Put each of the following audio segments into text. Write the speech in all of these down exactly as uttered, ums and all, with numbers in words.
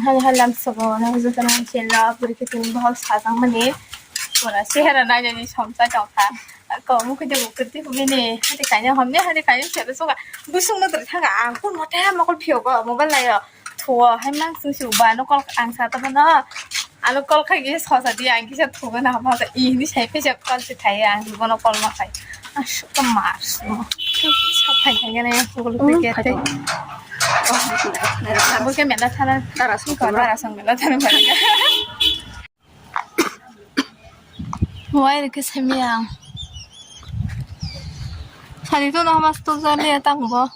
Hai hai lamsogo nang joto nang chelo puri kitin bohol sajak mani pura sehera nainani somsa tongkha. Ko mukhe de ukurti humini hati kanya homni hati kanya sero soga busung no dori thanga ang kun mote mokol phiyogo mobile layo thuo hai mang sung sung ba no kol ang sa tabo no alo kol khai ge sosa di ang kisa thugo na hama sa i ni sai pe jak kol se thai ang bono kol ma khai. Asuk ka mar so. Sa phai khai gane bol pe ke te. Bol ke mela thana. Dara sung ko dara sung mela thana. Wai rikhe semi ang. Sari to no mas to jale tang bo.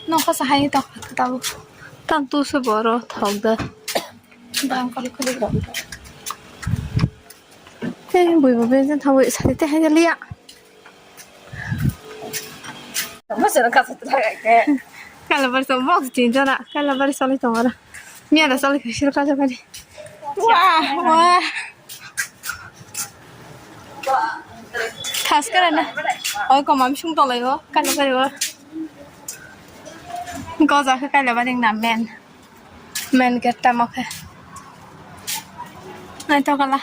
Nokha sa hai tok tabuk. Tang tu se boro thok da. Dang kali kali gam. Te bui bo benjen thawi sari te hai liya. Masuk ka sa tu hai ke. Kala bar so box din jana. Kala bar so ni tong ara. Miya da so ni kishir ka jabari. Wah, wah. Thaskara na. Oi, komam sung tolai o. Kala bari o. Goja khe kala bari na men. Men gate tamo khe. Nai to kala.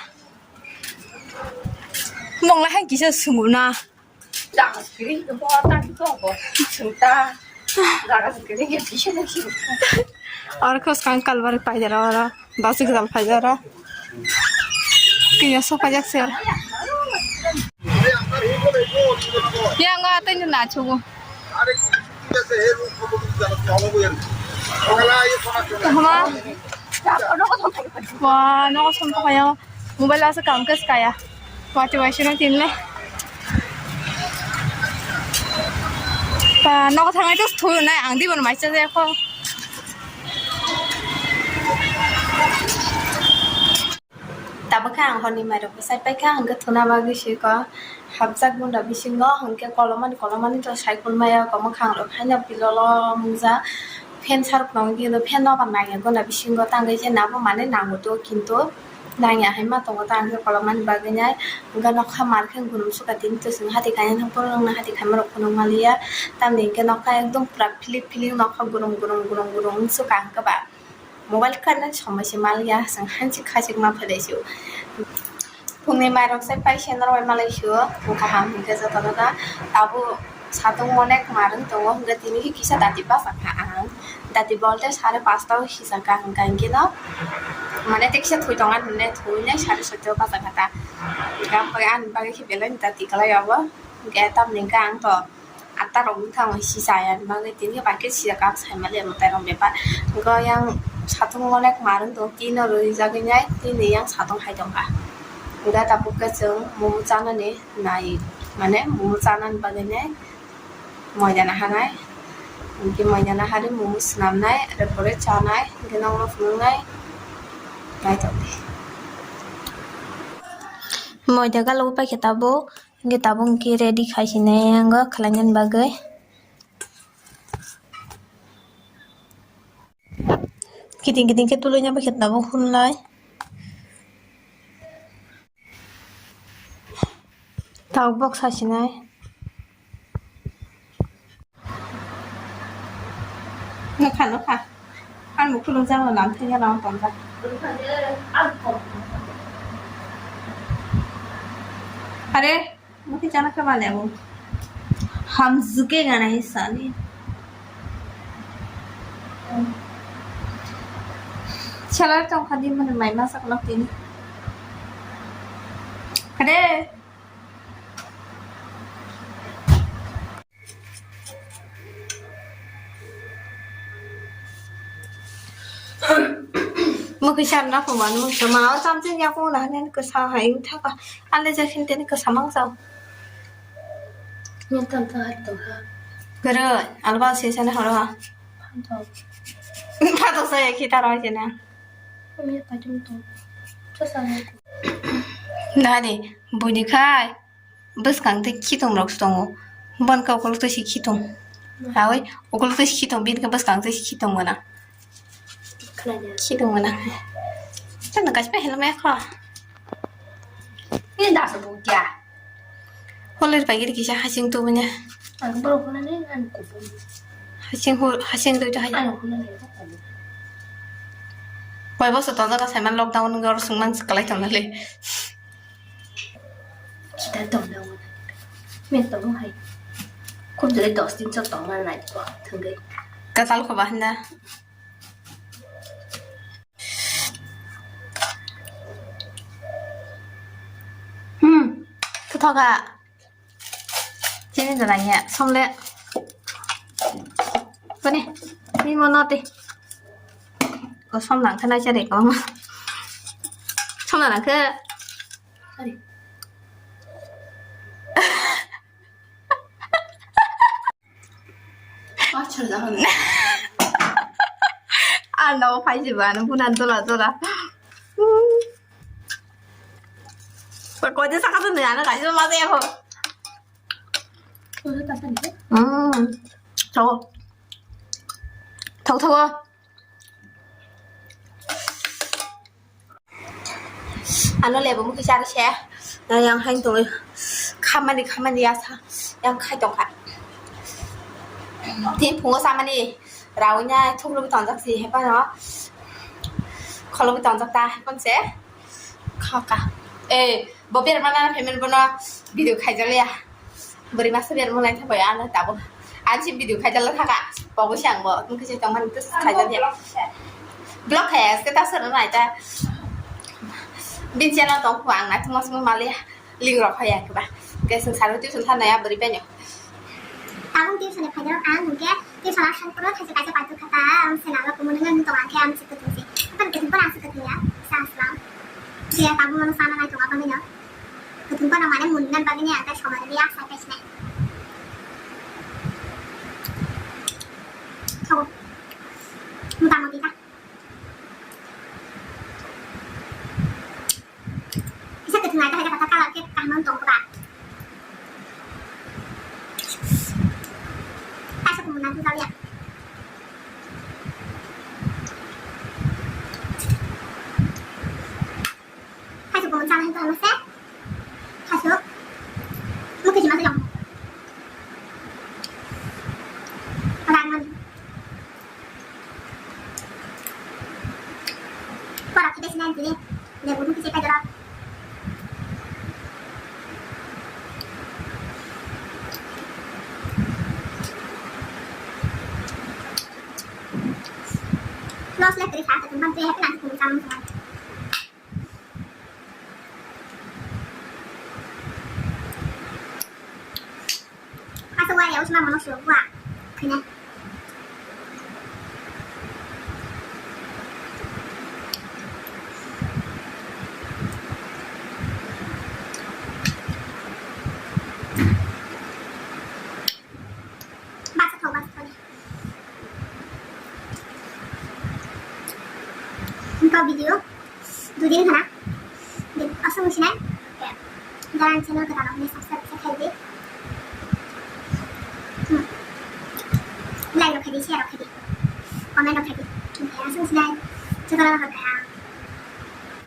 Mongla hai kisa sungu na. Jaga sini ke bo ta ko bo. Sunta. Jaga sini ke bisa na sih. Aro khos kang kalbar paidara aro. Basi gdal paidara. Kini so pajak ser. Yang atai ni na chugo. Hama. Wa no som to kaya. Mobile asa kam kes kaya. Wati waisino tinle. Pa, nogo thangai to thu nai ang di bono maisa je kho. Tabuk khe ang horni mairok bwsai paikha, hwnkhe thuna bagwi siko hapjak bunda bisingo, hwnkhe kolomani kolomani to cycle maya kwmwkhang rok haino pilolo mungja fan sarok nong khe fan no ba nangya gunda bisingo tangwi je nabo manwi nango to kintu. Nangya hai ma tongo ta ang khe kolomani bagwi nai. Hwnkhe nokha mar khe gwnang sukha tini to chwng hati khaina thang phuru nokna hati khaima rok phunuk maliya. Tamni hwnkhe nokha ekdom pura philik philik nokha gwnang gwnang gwnang gwnang wng sukha hwnkhe ba mobile khaina somoi se maliya chwng hansi khachik ma phai lai sio. Phungni mairok se paisa norok bai malai sio. Kaham hwnkhe jotono da tabuk. Satung onek mar wng tongo, hwnkhe tini khe kisa dati bachakha ang. Dati bolte sare pasta o hisakha hwnkha hwnkhe no, mane tei kisa thwi tongo hinwi thwinai sare soito bachakha ta. Hwnkhe ani bagwi khe belai ni dati kwlai obo. Hwnkhe tamni hwnkhe ang to atta rok wngkha ang sisa yani bagwi tini khe bai khe sijak ang saimaliya mwtai rok bepar. Hwnkhe yang satung onek mar wng tongo, tini oro rijagwi nai tini yang satung hai tongkha. Hwnkhe tabuk khe chwng momo chanani nai, mane momo chanani bagwi nai. Moida naharnai, hwnkhe moida naharwi momo swnamnai, are pore chanai, hwnkhe nokno phunuknai, naithok di. Moida galogo paikhe tabuk, hwnkhe tabuk hwnkhe ready khai sinai ang o khlainani bagwi. Kiting kiting khe tuluina bai khe tabuk hunlai. Tabuk bok sasinai. Nokha nokha. Ang bo khulumjak no lamthai ya lang tonjak. Are. Mukhe chana khe mane bo. Hamjwkhe gana hi sani. Selar tong khadi mane mai masa kolok tini. Kade. Mukhe chana khe mane mukhe ma o chamcheng ya ko na ne ko sa hai thaka. Ale ja khin tene ko samang sao. Ni tam ta har to ha. Gere, alba se sana horo ha. Phantok. Phantok saya kita ro jena. Kami ya pajum to. Chasa na. Nade, buni khai. Bwskang tei khitung rok tongo. Bon khe ukulok twi si khitung. Awi, ukulok twi si khitung, bini khe bwskang twi si khitung gwnang. Khitung gwnang. Tei no kaisa helmet kho. Ini dah sebut ya. Holir pagir kisa hasing tu punya. Ang baru kena ni ang kubur. Hasing hu-, hasing tu itu hai. Ang kena ni aku kubur. Koi bosor tongjak sai man lockdown wngwi oro swngmang kwlai tongna le. Kita tongna wngwi. Men tongo hai. Khub jora dos din chok tongma nai ko thwngwi. Kwtal khoba hwnda. Hmm. Kwthoka. Chini jora ya, som le. Kone, ni mono te. Ko som lang khana chare ko. Som lang khe. Sorry. Ano phai jiba, ano bunan dola dola. Ko je saka tu ano kaisa ma ya ko. Hmm. Tho. Tho tho. Ano lebo mukhi char se. Yang hain tongwi. Khamani khamani yasa. Yang khai tongkha. Tin phungo samani. Rawi na thuklubi tongjak si hepa no. Kholobi tongjak ta hepan se. Khaka. Eh, bo ber mana payment bono video khaijak ya. Bwrwi masa ber mulai thabai ano tabo. Ansi video khaijak la thaka. Pogo si ang bo. Mukhi se tongmani tus khaijak ya. Block khaya status rw nai ta. Bin channel tong ko ang na tumas mo mali. Link rok phai ya keba. Ke sung saru tuition tha naya bwrwi penyo. Tabuk tuition ni phaidok ang hwnkhe tuition a sung puro thaisa kaisa paitu khata ang sena lo kumun nang tong ang khe ang sikut si. Kan kutung pura sikut ya. Sa aslam. Dia tabuk mano sana nai tong apa mino. Kutung pura mane mun nan bagini ang kai somar dia sa kai sne. Thago. Muta muti ta. Kisa kwthwng ai, tahai khe kalar khe kaham wng tong kha ba. Kaisa kumun na tong ya. Kaisa kumun chana hinta hama se. Kaisa. Mukhe jima se jong. Rang mani. Borok khe besi nang tini. Lebu rukhe se paidoro. Los le kri sa ta tum ban te happy nang tum sam. Asa wari aus mama no suwa. Kena. Basa thau, basa thau. Engkau video dudin khana. Di asung sinai. Jalan channel kita nak ni subscribe sa khai di. Hmm. Like rok khai di, share rok khai di. Comment rok khai di. Asung sinai. Chakala rok khai.